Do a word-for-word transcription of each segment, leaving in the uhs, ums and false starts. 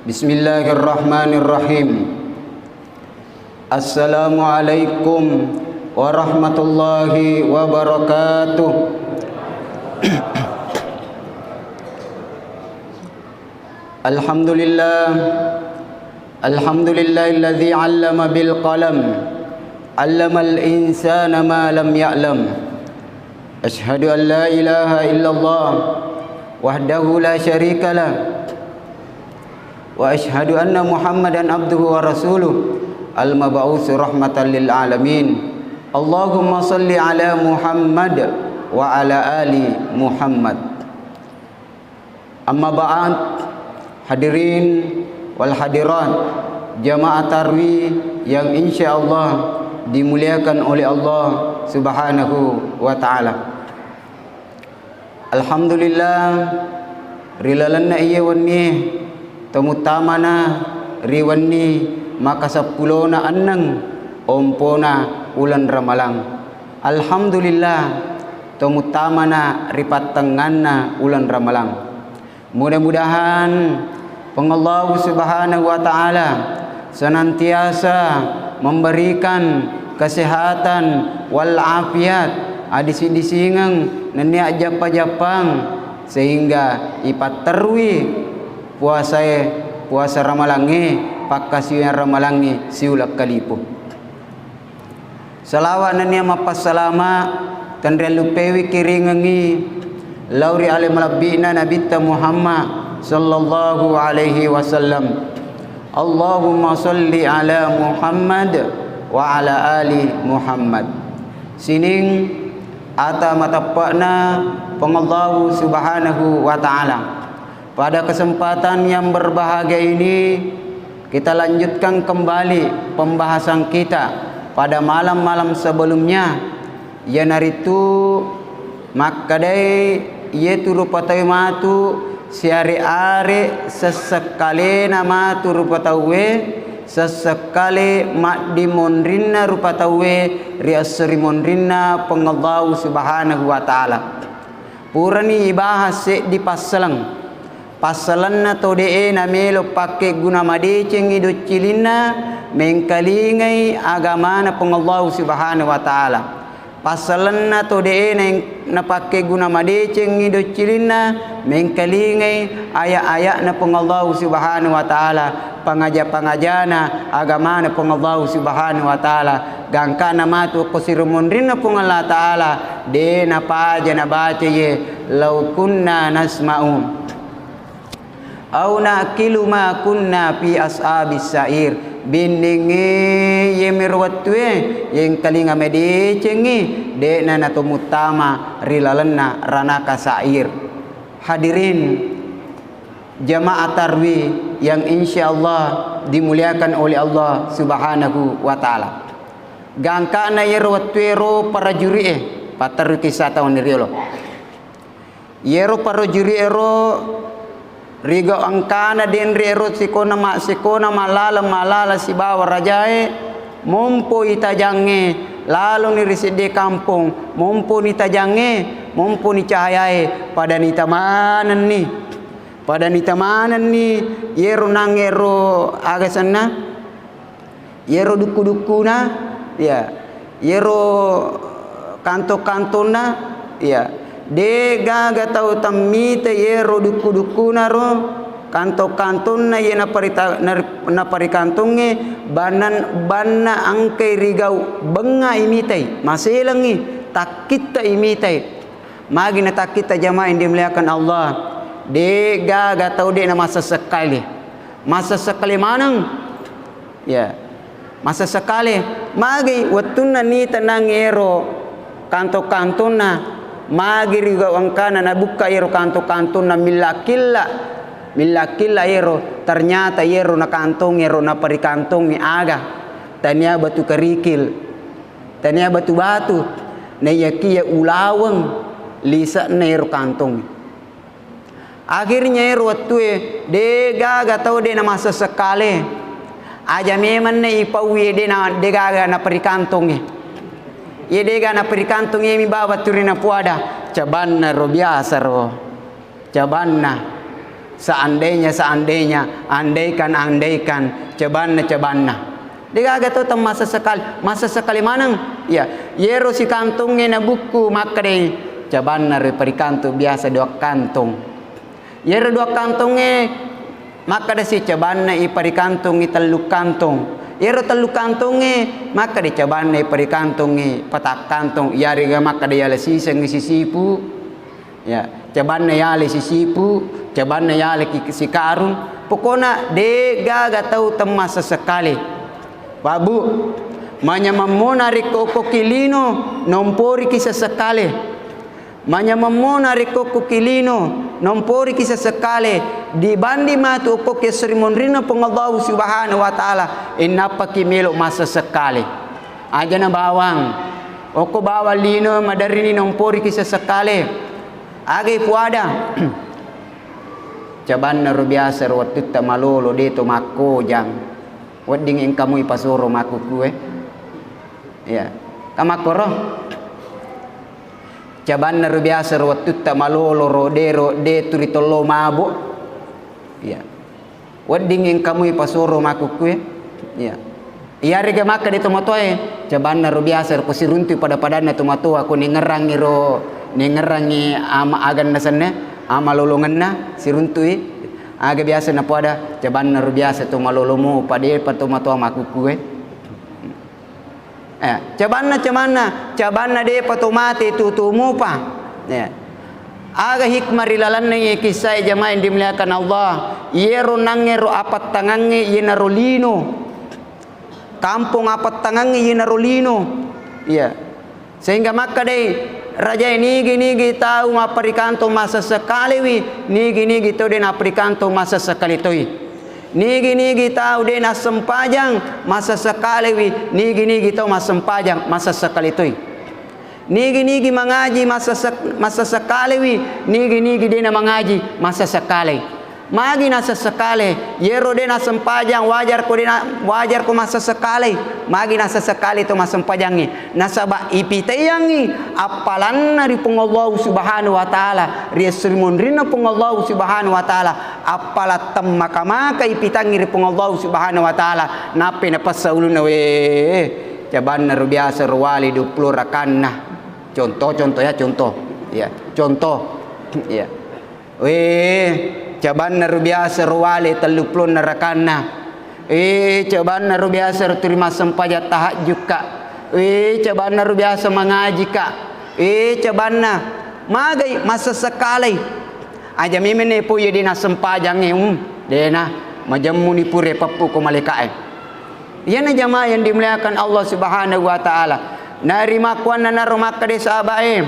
Bismillahirrahmanirrahim. Assalamualaikum warahmatullahi wabarakatuh. Alhamdulillah. Alhamdulillahilladzi 'allama bil qalam. 'Allamal insana ma lam ya'lam. Asyhadu an la ilaha illallah wahdahu la syarikalah. Wa asyhadu anna Muhammadan abduhu wa rasuluh, al-mab'uts rahmatan lil alamin. Allahumma shalli ala Muhammad wa ala ali Muhammad. Amma ba'd, hadirin wal hadirat, jamaah tarwih yang insya Allah dimuliakan oleh Allah Subhanahu wa Ta'ala. Alhamdulillah, ri lalenna iye wennie, tomuttamana ri wenni makaseppulona enneng ompona uleng Ramalang. Alhamdulillah, tomuttamana ri pattengnganna uleng Ramalang. Mudah-mudahan Puang Allahu Subhanahu wa Ta'ala senantiasa memberikan kesehatan wal afiat, adisi-disingeng nennia jappa-jappang, sehingga ipatterui puasae, puasa Ramalangnge, pakkasiwiang Ramalangnge siuleng kalipu. Salawa nennia mappassalama tenrialluppewi kiringengngi lao ri ale malebbi'na Nabitta Muhammad sallallahu alaihi wasallam. Allahumma shalli ala Muhammad wa ala ali Muhammad. Sining ata mateppe'na Puang Allahu Subhanahu wa Ta'ala. Pada kesempatan yang berbahagia ini, kita lanjutkan kembali pembahasan kita pada malam-malam sebelumnya, iyanaritu makkedai iyetu rupa tauwe matu siare-are sessekkalena matu rupa tauwe, sessekkale maddimonrinna rupa tauwe ri esso ri monrinna Puang Allahu Subhanahu wa Ta'ala. Purani ibahas seddi passaleng. Passalenna to de'e namelo pakkegguna madecengngi doccilinna, mengkalingai agamana Puang Allahu Subhanahu wa Ta'ala. Passalenna to de'e na-, napakkeguna madecengngi doccilinna, mengkalingai aya'-aya'na Puang Allahu Subhanahu wa Ta'ala, pangaja-pangajana agamana Puang Allahu Subhanahu wa Ta'ala, gangkana matu ko siro monrinna Puang Allah Ta'ala, de napaja nabaca ye, "Lau kunna nasma'u." Au na'qilu ma kunna fi ashabis sa'ir. Bennengnge iyemiro wettue, yengkalinga madecengngi, de'na natomuttama ri lalenna ranaka sa'ir. Hadirin jamaah tarwih yang insya Allah dimuliakan oleh Allah Subhanahu wa Ta'ala. Gangkana iyero wettuero parajuri'e, patterru kissa taunni riolo. Iyero parajuri'ero rigau engkana denre ero sikona ma-, sikona mallaleng-mallaleng sibawa rajae, mompo itajangnge laloni ri sedde kampong, momponi tajangnge, momponi cahayae, padani tamanenni, padani tamanenni iyero nangngero aga senna? Iyero dukku-dukkuna, iya. Iyero kantong-kantonna, iya. De gaga tau temmita iyero dukku-dukkunaro, kantong-kantonna iya naparita-, nar-, naparikantongnge, bannan-, banna engkai rigau, bengnga imitai, maselengngi, takkitta imitai. Magi natakkitta jamaah yang dimuliakan Allah? De gaga tau de namassessekkale. Massessekkale maneng. Ya. Massessekkale. Magi wettunna nita nang ero kantong-kantonna, magi rigau engkana nabukka ero kantong-kantonna, milla-killa. Milla-killa ero, ternyata ero nakantong ero naparikantongi aga. Tania batu kerikil. Tania batu-batu, naiyakiya ulaweng lise'na ero kantong. Akhirnya ero wettue, de gaga tau de namassessekkale. Aja memenna ipauwi de na, de gaga naparikantongi. Ye de gaga naparikantongi mi baba turi napuada. Cabanna ro biasa ro. Cabanna. Seandainya, seandainya, andaikan, andaikan, cabanna, cabanna. Degaga tau temmasesekali, masesekali maneng. Iya, yero sikantongnge nabukku makkedai, cabanna ri parikantong biasa dua kantong. Yero dua kantongnge makkeda si cabanna iparikantongi tellu kantong. Yero tellu kantongnge makkeda cabanna iparikantongi patak kantong. Iyarega makkeda yala sisengngi sisipu. Ya, cabanna yale sisipu, cabanna yale ki-, sikarung. Pokona degaga tau temmasesekali. Wabu, manyamemmo narekko okkoki lino, nomporiki sesekale. Manyamemmo narekko okkoki lino, nomporiki sesekale, dibanding matu okkoki esso ri monrinna Puang Allahu Subhanahu wa Ta'ala, innappaki melo massesekale. Ajana bawang, okko bawang lino maderrini nomporiki sesekale. Agai puada. Cabanna ro biasa ro wettutta malolo, de to makkojang. Wedding engka mui pasoro makkukue. Iya. Kamakkoro? Cabanna ro biasa ro wettutta malolo ro, de ro, de turi tollo mabo. Iya. Wedding engka mui pasoro makkukue. Iya. Iyarega makkeda tomatoae, cabanna ro biasa ro ko siruntui pada-padanna tomatoa ko nengerangi ro, nengerangi ama aganna senna, ama lolongenna, siruntui. Aga biasa napoada, cabanna ro biasa to malolo mopa, depa tomatoa makkukue. Eh, cabanna, cabanna, cabanna depa to mate tu, tu mopa. Eh. Aga hikmah ri lalenna iye kissae jamaah yang dimuliakan Allah. Iyero nangngero apattangangnge iyenaro lino. Kampong apattangangnge iyenaro lino. Iya. Sehingga makkedai rajae, nigi-nigi tau mapparikantong massesekalewi, nigi-nigi tau de napparikantong massesekale toi. Nigi-nigi tau de nassempajang massesekalewi, nigi-nigi tau massempajang massesekale toi. Nigi-nigi mangaji massese-, massessekalewi, nigi-nigi de namangaji massessekale. Magi nassessekale, yero de nassempajang, wajar ko de na-, wajar ko massessekale. Magi nassessekale to massempajangnge, nasaba ipitaiyangngi appalanna ri Puang Allahu Subhanahu wa Ta'ala, ri esso ri monrinna Puang Allahu Subhanahu wa Ta'ala, appala temmaka-maka ipitangngi ri Puang Allahu Subhanahu wa Ta'ala, nappai napessa ulunna, we, cabanna ro biasa ro wale duappulo rakanna. Contoh, contoh ya, contoh. Ya, contoh. Ya. We, cabanna ro biasa ro wale telluppulonna rakanna. Eh, cabanna ro biasa ro turi massempajang tahajjud ka. Eh, cabanna ro biasa mangaji ka. Eh, cabanna magai massessekkalai. Aja memeng ne po iya de nassempajangnge, um, dena majemmuni pura peppu ko malaika'e. Iyana jamaah yang dimuliakan Allah Subhanahu wa Ta'ala. Narimakkuannanaro makkeda sahaba'e,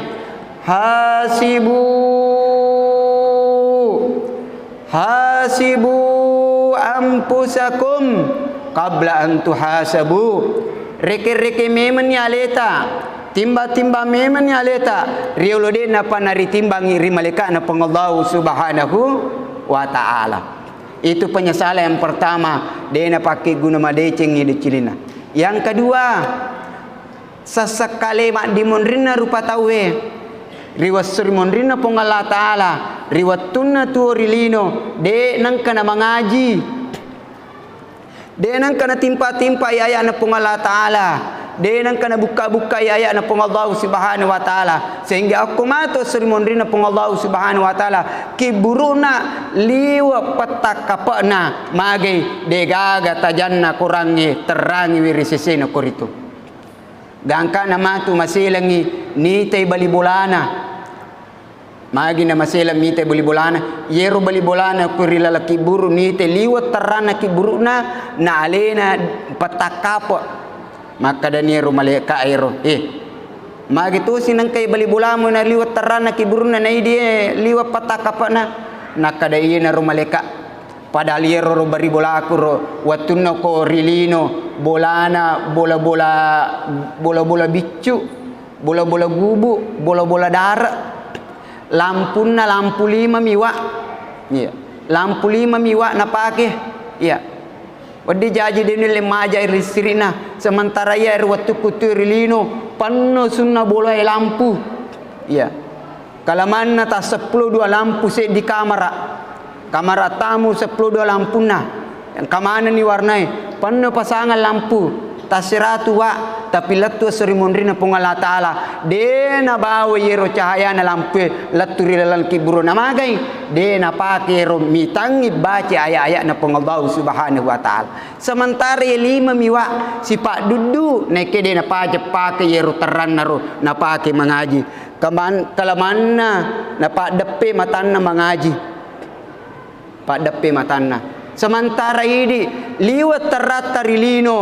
"Hasibu, hasibu anfusakum qabla an tuhasabu." Reke-reke memenni aleta, timba-timba memenni aleta, riolo de napa naritimbangi ri malaika'na Puang Allahu Subhanahu wa Ta'ala. Itu penyesalan yang pertama, de napakke guna madecengi decilina. Yang kedua, sessekkale maddimonrinna rupa tauwe ri wessu ri monrinna Puang Allah Ta'ala, ri wettunna tuo ri lino, de nengka namangaji, de nengka natimpa-timpai aya'na Puang Allah Ta'ala, de nengka nabukka-bukkai aya'na Puang Allahu Subhanahu wa Ta'ala, sehingga akko mato esso ri monrinna Puang Allahu Subhanahu wa Ta'ala, kibburu'na liwe' pettakkape'na, magai degaga tajanna korangnge terrangiwi ri sesena koritu. Gangkana matu maselengngi nitai bali bolana. Magi na maseleng mitai bali bolana? Yero bali bolana ko ri laleng kibburu nitai liwe' terranna kibburu'na, na alena pettakkape'. Makkedani ero malaika' ero, "Eh, magi tosi nengkai bali bolamu na liwe' terranna kibburu'na, na idi liwe' pettakkape'na?" Nakkeda iyanaro malaika', "Padahal iyaro ro bali bolaku ro, wettunna ko ri lino, bolana bola-bola, bola-bola biccu, bola-bola gubu, bola-bola dare'. Lampunna lampu lima mi, Wa'." Iya. "Lampu lima mi, Wa', napake." Iya. Wedding jaji de nulle majai ri sirina. Sementara iya ri wettukku tu ri lino, penno sunna bolae lampu. Iya. Kalamanna tasseppulo dua lampu seddi kamara. Kamara tamu seppulo dua lampunna, engka manenni warnae, penno pasangeng lampu, tasseratu wa, tapi lettu esso ri munrinna Puang Allah Ta'ala, de nabawa yero cahayana lampue lettu ri laleng kibburu namagai, de napake ero mitangngi baca ayat-ayatna Puang Allah Subhanahu wa Ta'ala. Sementara ye lima miwa sipadduddu, naekke de napaja pake yero terranna ro napake mangaji. Kaman-, kalamanna napaddeppe matanna mangaji. Paddeppe matanna. Sementara idi liwe terratta ri lino,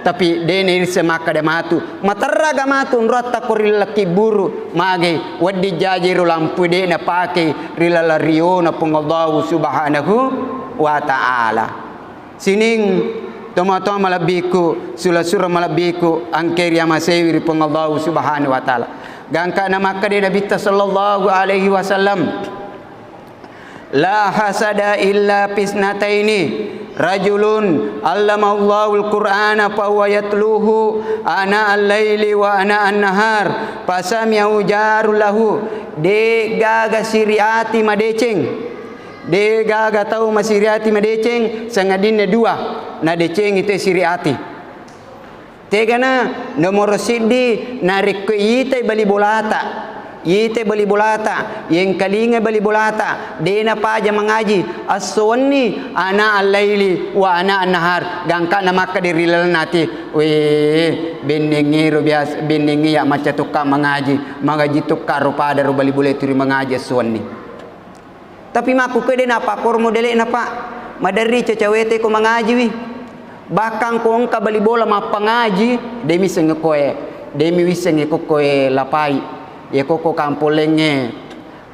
tapi de nairisseng makkeda matu. Materraga matu onroatta ko ri laleng kibburu, magai wedding jaji ro lampu de napake ri laleng riona Puang Allahu Subhanahu wa Ta'ala. Sining tomatoa malebbiku, sula-sura malebbiku, angke riamasewi ri Puang Allahu Subhanahu wa Ta'ala. Gangka namakkeda Nabitta sallallahu alaihi wasallam, "La hasada illa fisnataini, rajulun allamahullahu al-Qur'ana fahuwa yatluhu ana al-laili wa ana an-nahar, fasami'ahu jarun lahu." De gaga siri ati madeceng. De gaga tau masiri ati madeceng, sangadinna dua nadecengi te siri ati. Tegana nomoro siddi, narekko itai bali bolata, itai bali bolata, yengkalinga bali bolata, de napaja mangaji, esso wenni, ana al-laili wa ana an-nahar, gangka namakkeda ri lalenna ati, we, bennengngero biasa, bennengnge ya macca tokka mangaji, mangaji tokka ro pada ro bali bola turi mangaji esso wenni. Tapi makkukkue de napakkoro modele'na, Pak. Maderri cacawete ko mangajiwi. Bahkan ko engka bali bola mappangaji, de mi sengnge koe, de mi wissengnge ko koe lapai. Ye ko ko kampong lengnge,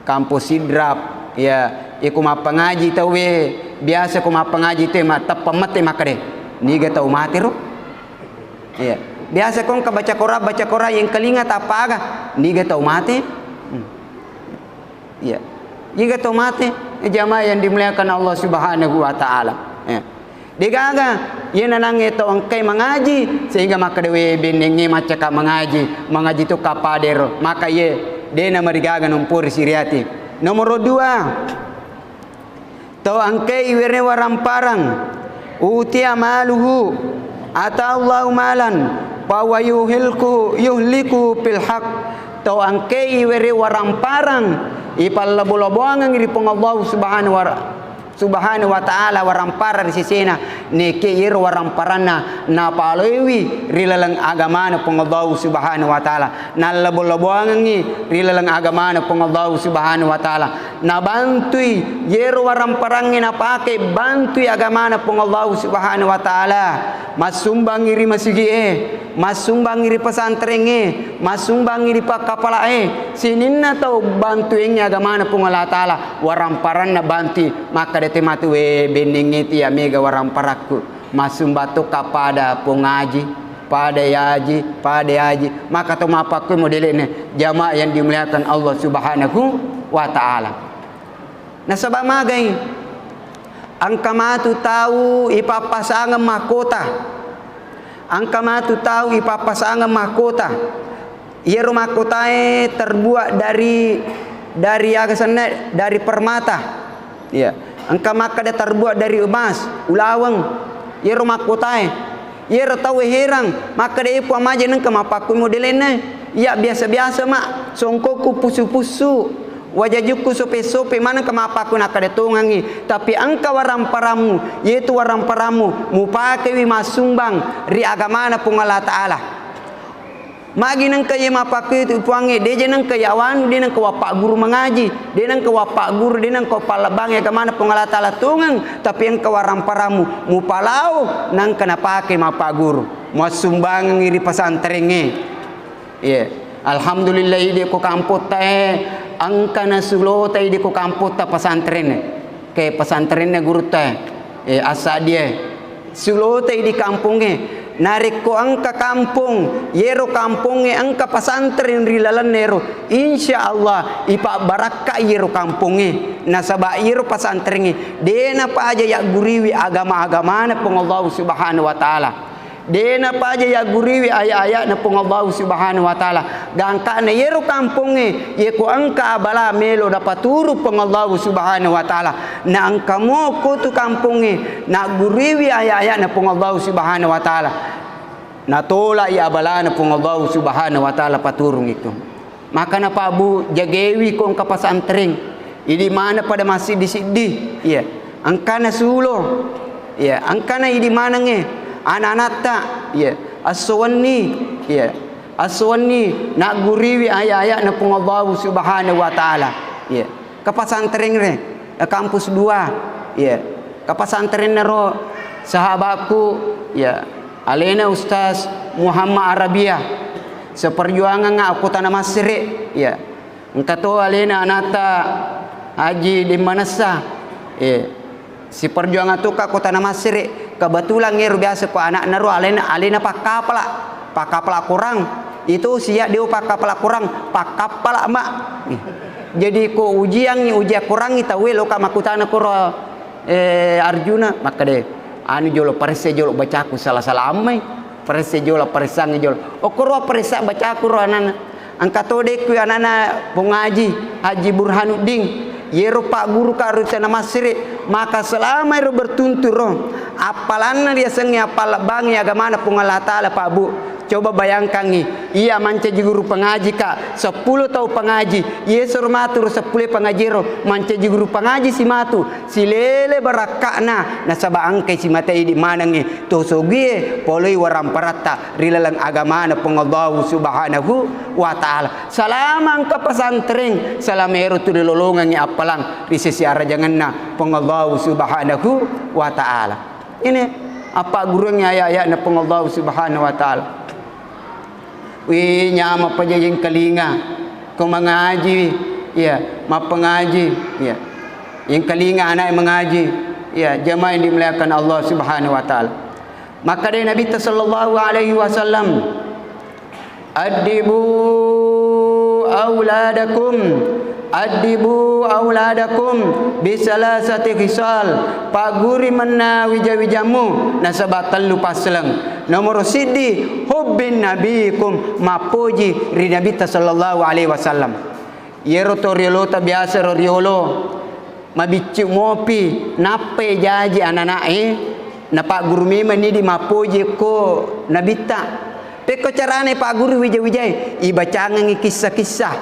kampong Sidrap, ya, ye ko mappangaji tauwe, biasa ko mappangaji te ma-, teppa mette makkade, niga tau mate ro? Iya. Biasa ko engka baca Quran, baca Quran, yengkalinga tappaga, niga tau mate? Hmm. Iya. Iga to mate, jamaah yang dimuliakan Allah Subhanahu wa Ta'ala. Ya. Degaga, iya nanangnge tau engkai mangaji, sehingga makkeda, "We, bennengnge maccaka mangaji, mangaji to kapadero." Maka iye, dena marigaga nompori siriati. Nomoro dua, tau engkai were waramparang, utia maluhu, ata Allahu malan, fahuwa yuhilku, yuhliku fil haq. Tau engkai were waramparang, ipallabo-laboangengngi ri Puang Allahu Subhanahu wa, Subhanahu wa Ta'ala waramparang ri sesena, neke yero waramparanna napaloiwi ri laleng agamana Puang Allahu Subhanahu wa Ta'ala, nallabo-laboangengngi ri laleng agamana Puang Allahu Subhanahu wa Ta'ala. Nabantui yero waramparangnge napake bantui agamana Puang Allahu Subhanahu wa Ta'ala. Massumbangngi ri masigi'e, massumbangngi ri pesantrengnge, massumbangngi ri pakkapala'e, sininna tau bantuengngi agamana Puang Allah Ta'ala, waramparanna bantui, makkeda te matu, "We, bennengnge tia mega waramparakku." Massumbang tokka pada pongaji, pada yaji, pada yaji. Maka to mappakkui modele'na jamaah yang dimuliakan Allah Subhanahu wa Ta'ala. Nasaba magai? Engka matu tau ipappasangeng mahkota. Engka matu tau ipappasangeng mahkota. Iyaro mahkotae terbuat dari, dari aga senna, dari permata. Iya. Engka makkeda terbuat dari emas, ulaweng. Iyaro mahkotae. Iyaro tauwe herang, makkeda, "E Puang, maje nengka mappakkui modelenna? Iya biasa-biasa ma, songkokku pusu-pusu, wajajukku sope-sope, manengka mappakkui?" Nakkeda tongengngi, tapi engka waramparammu, yetu waramparammu mupakewi massumbang ri agamana Puang Allah Ta'ala. Magi nengka iye mappakkui tu Puangnge, deje nengka yawanu, de nengka wappagguru mangaji, de nengka wappagguru, de nengka wapallebbangi agamana Puang Allah Ta'ala tongeng, tapi engka waramparammu, mupalao, nengka napake mappagguru, muassumbangengngi ri pesantrengnge. Iye. Alhamdulillah, idi ko kampotta e, engka nasulota idi ko kampotta pesantrengnge. Ke pesantrenna gurutta e, e, Assadie. Sulotai di kampongnge. Narekko engka kampong, yero kampongnge engka pesantren ri lalenna ero, insya Allah ipabbarakka yero kampongnge. Nasaba yero pesantrengnge dena paja yagguriwi agama-agamana Puang Allahu Subhanahu wa Ta'ala. De' napaja yagguriwi aya'-aya'na Puang Allahu Subhanahu wa Ta'ala. Gangka'na yero kampongnge, yeko engka abala melo napaturu Puang Allahu Subhanahu wa Ta'ala. Na engka moko tu kampongnge, nagguriwi aya'-aya'na Puang Allahu Subhanahu wa Ta'ala. Natola'i abalana Puang Allahu Subhanahu wa Ta'ala paturungngi tu. Makana Pak Bu, jagewi ko engka pasantreng. Idi mana pada massiddi-siddi. Iya. Engkana sulo. Iya, engkana idi manengnge. Ana-anatta. Iya. Esso wenni. Iya. Esso wenni nagguriwi aya'-aya'na Puang Allahu Subhanahu wa Ta'ala. Iya. Ke pasantreng re, eh, kampus dua. Iya. Ke pasantrenna ro sahabatku, iya, alena Ustaz Muhammad Arabia. Seperjuangan aku tanah Masri, iya. Engka to alena anata Haji Dimmanessa. Iya. Siperjuangan tu ka kota Namasiri. Kebetulan ero biasa ko anakna ro alena, alena pakkapala, pakkapala Korang. Itu sia dio pakkapala Korang, pakkapala ma. Jadi ko ujiangngi, ujian Korangngi tauwe loka makkutana koro, eh, Arjuna, makkade, anu jolo, paresse jolo bacaku salah-salah ammai. Paresse jolo, paressangngi jolo. Okkoro paressa bacaku ro anana. Engka to dekku anana Pong Haji, Haji Burhanuddin. Yero pagguru ka ro Tana Masri, maka selama ero bertunturo, appalanna riasengnge appallebbangngi agamana Puang Allah Ta'ala, Pak Bu. Coba bayangkangngi, iya mancaji guru pangaji ka, seppulo tau pangaji, yesoro matu ro seppulo pangajiero, mancaji guru pangaji si matu, silele barakka'na, nasaba engkai simata idi manengngi to sogie poloi waramparatta ri laleng agamana Puang Allahu Subhanahu wa Ta'ala. Salama engka pasantreng, salama ero tu rilolongengngi appalang ri sesi arajangenna Puang Allahu Subhanahu wa Ta'ala. Ini appagguruangngi aya'-aya'na Puang Allahu Subhanahu wa Ta'ala. Wi, nyameng paja yengkalinga ko mangaji, iya, mappangaji, iya. Yengkalinga ana'e mangaji, iya, jamaah yang dimuliakan Allah Subhanahu wa Ta'ala. Makkadai Nabitta sallallahu alaihi wasallam, "Addibu auladakum, addibu auladakum bisalasati khisal." Pagguri menna wija-wijammu nasaba tellu passeleng. Nomoro siddi, hubbin nabiikum, mappoji ri Nabitta sallallahu alaihi wasallam. Iyaro to riolota biasa ro riolo, mabiccu mopi, nappai jaji anana'e, napagguru memang nidi mappoji ko Nabitta. Pekko carana pagguru wija-wijae, ibacangengngi kissa-kissa.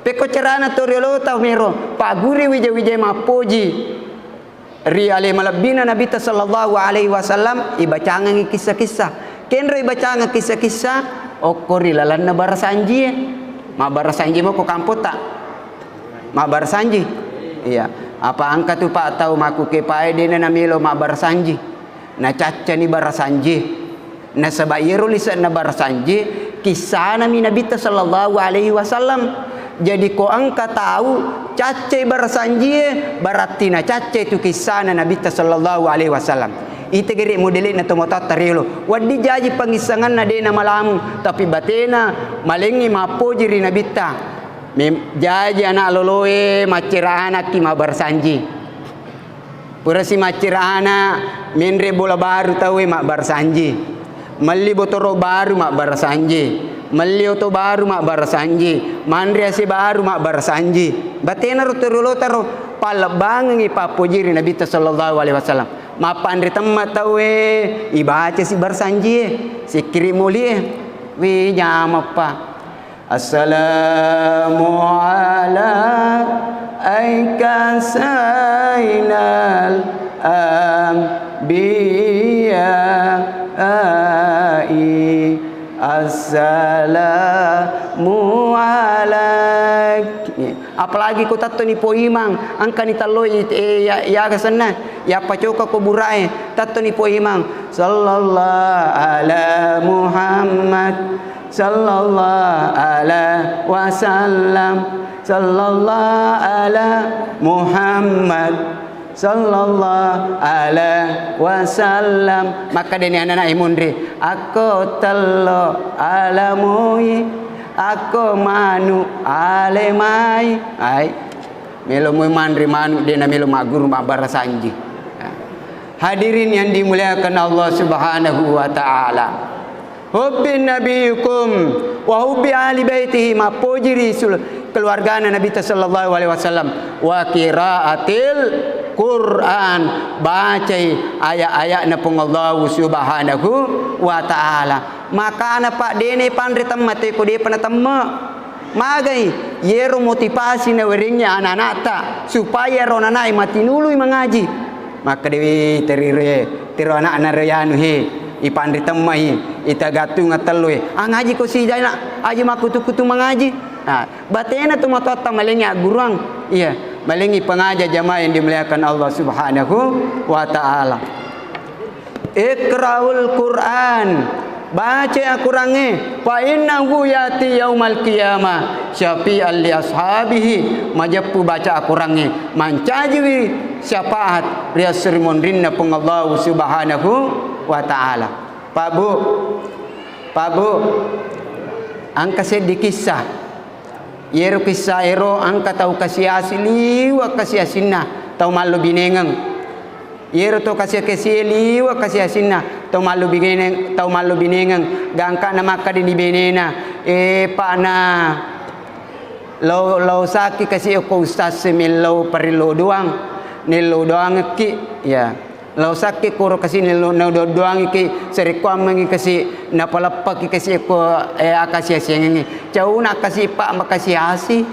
Pekko carana to riolota mero, pagguri wija-wijae mappoji. Ri ale malebbina Nabitta sallallahu alaihi wasallam, ibacangengngi kissa-kissa. Kenro ibacangeng kissa-kissa, okko ri lalenna barasanjie. Mabbarasanji moko kampotta? Mabbarasanji. Iya. Apa engka tu, Pak, tau makkukepae dena namelo mabbarasanji. Nacaccani barasanji. Nasaba iyaro lise'na barasanji, kissanami Nabitta sallallahu alaihi wasallam. Jadi ko engka tau caccai barasanjie, berarti nacaccai tu kissana Nabitta sallallahu alaihi wasallam. Ite gere modele'na tomatoatta riolo. Wedding jaji pangissengenna de namalamu, tapi batena malengngi mappoji ri Nabitta. Mem-, jaji ana loloe maccera anakki mabbarasanji. Purasi maccera ana, menre bola baru tauwe mabbarasanji. Melli botoro baru mabbarasanji. Melli oto baru mabbarasanji. Manre ase baru mabbarasanji. Batena ro to riolota ro, pallebbangengngi pappoji ri Nabitta sallallahu alaihi wasallam. Mappanre temma tauwe, ibaca si barasanjie, sikkiri mulie. Wi, nyameppa. Assalamu ala aika sainal anbiyai. Assalamu alaik. Apalagi ko tettoni poimang, engkani telloi, eh, ya, yaga senna, yappacoka ko burae, tettoni poimang. Sallallahu ala Muhammad. Sallallahu ala wasallam, sallallahu ala Muhammad, sallallahu ala wasallam. Makkadani anana imunri, akko tello alamui, akko manu alemai. Ai. Melo moi manre manu, de namelo magguru mabbarasanji. Hadirin yang dimuliakan Allah Subhanahu wa Ta'ala. Hubbi nabiyikum wa hubbi ahli baitihi, mappoji ri sul-, keluargana Nabitta sallallahu alaihi wasallam, wa qiraatil Qur'an, bacai ayat-ayatna Puang Allahu Subhanahu wa Ta'ala. Makana, Pak, dene panre temma teko depa natemma. Magai, yero motivasi nawerengngi ana-anakta, supaya ro nanae matinului mangaji. Makkedawi terire, tero anakna ro yanu he, ipanri temmai, itagattung tellu e. Ah, ngaji ko sijana, aja makkutu-kutu mangaji. Nah, batena tu matoatta malengi agguruang. Iya, malengi pengaja jamaah yang dimuliakan Allah Subhanahu wa Ta'ala. Iqra'ul Qur'an, baca Al-Qur'angnge, fa innahu yati yaumal qiyamah syafi'an li ashabihi, majeppu baca Al-Qur'angnge, mancajiwi syafaat ri esso ri monrinna Puang Allahu Subhanahu wa Ta'ala. Pak Bu, Pak Bu, engka seddi kisah. Iyero kisah ero engka tau kasi-asi liwa' kasi-asinna tau mallobinengeng. Iyero to kasi-, kasi-asie liwa' kasi-asinna tau mallobinengeng, tau mallobinengeng, gangkana makkadani benena, "E, Pak, na lao, lao saki kasi okko ustaz e, mellau parellau doang, nellau doangekki." Ya. Lao saki koro kasi nellau, nadoang-doangiki, sarekkuammengi kasi, napaleppaki kasi okko, e, akasi-asiengengnge. Cauna kasi, Pak, makasi-asi.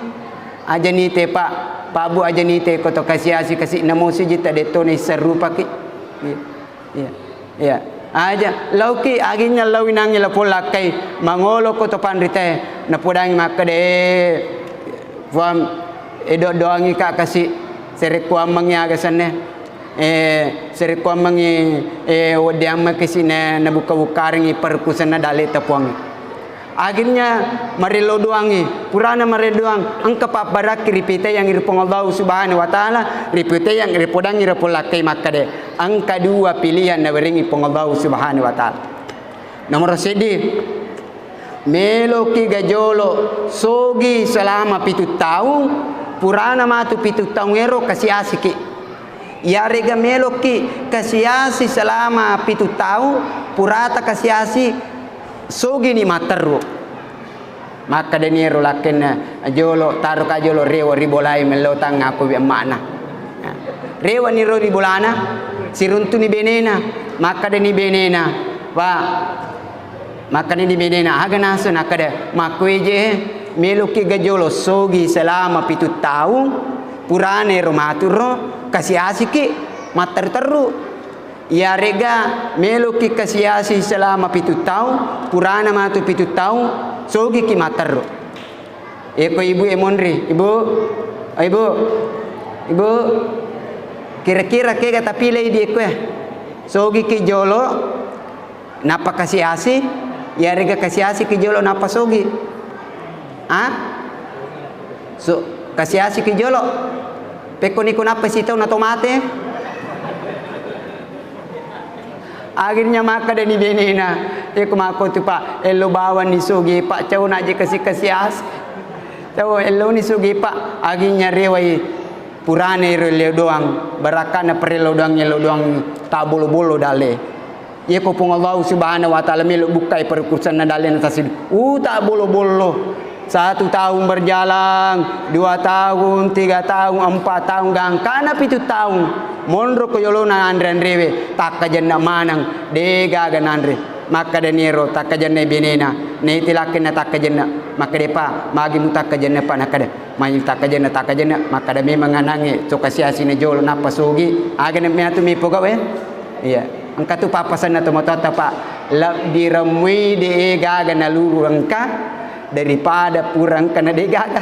Aja nite, Pak. Pak Bu, aja nite ko to kasi-asi kasi, namo siji tadetto naisseng rupaki. Iya. Iya. Iya. Aja lauki, aginna lawi nangngi lapong lakkai, mangolo ko to panritae, napodangi makkeda, e, Fuang, e, do-, doangi ka kasi, sarekkuammengi aga senne, e, sarekkuammengi, e, weddiammeng kasi na, nabukka-bukkarengi parkusenna dalle tapuangnge. Akhirnya marellau doangngi, purana marellau doang, engka pabbarakki ripetaiangngi ri Puang Allahu Subhanahu wa Ta'ala, ripetaiang, ripodangngi ri polakkai makkeda, engka dua pilihan nawerengngi Puang Allahu Subhanahu wa Ta'ala. Nomoro seddi, meloki ga jolo sogi selama pitu taung, purana matu pitu taung ero kasi-asiki. Iyarega meloki kasi-asi selama pitu taung, purata kasi-asi, sogini matteru. Makkedani ero lakkenna jolo, taroka jolo rewe ri bolae, mello tangnga ko wi emma'na. Rewani ro ri bolana, siruntuni benena, makkedani benena, Pak, Makkedani benena, aga naseng? Nakkeda, makkueje, meloki ga jolo sogi selama pitu taung, purana ero maturo, kasi-asiki, matteru-teru. Iyarega meloki kasi-asi selama pitu taung, purana matu pitu taung, sogiki matteru. Eko ibu e monri, ibu, ibu, ibu, kira-kira kega tapilei di eko e? Sogiki jolo, Nappa kasi-asi, iyarega kasi-asiki jolo nappa sogi. Ah? So, kasi-asiki jolo. Pekkoni ko nappa sitau nato mate. Akhirnya makkedani benena, eko makko tu, Pak, ello bawanni sogi, Pak, cau naje kasi-, kasi-asi. Cau elloni sogi, Pak. Akhirnya rewai purane ro ello doang, barakkana parello doang, ello doang, tabolo-bolo dale. Iyako Puang Allahu Subhanahu wa Ta'ala melo bukkai perukusanna dalena tasidi. Uta bollo-bollo. Satu tahun berjalan, dua tahun, tiga tahun, empat tahun, gangkana pitu tahun. Monro ko yolona anre-anrewe, takkajenna maneng, degaga nanre. Makkedani ero takkajenna benena, naiti lakkenna takkajenna. Makkedepa, magi mutakkajenna, Pak? Nakkeda, mai takkajenna, takkajenna. Makkeda memang anangnge, coka siasina jolo, nappa sogi. Aga na meatu mipogau e? Iya, engka tu pappasenna tomatoatta, Pak. Lebbi remmui de gaga naluru engka daripada pura engka na de gaga.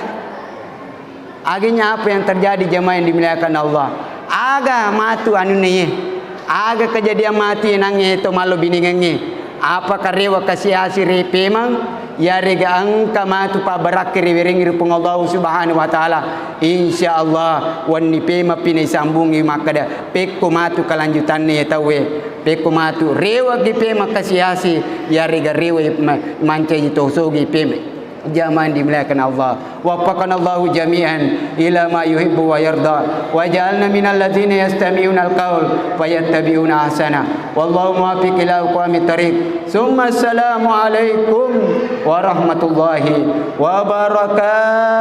Akhirnya apa yang terjadi, jemaah yang dimuliakan Allah? Aga matu anunna ye? Aga kejadian matu ye nangnge to mallo biningengnge? Apakah rewa kasiasi ri pemang? Iyarega engka matu pabbarakki riwerengngi ri Puang Allahu Subhanahu wa Ta'ala. Insya Allah, wenni pemappi naisambungi makkeda, pekko matu kelanjutanna ya tauwe, pekko matu rewaki pema kasiasi, iyarega rewa ma-, mancaji to sogi pema. Jamaah dimuliakan Allah, waffaqanallahu jami'an ila ma yuhibbu wa yarda, wa ja'alna minal ladzina yastami'unal qaul fayattabi'una ahsana. Wallahu muwaffiq ila aqwamit thariq. Summa assalamu alaikum warahmatullahi wabarakatuh.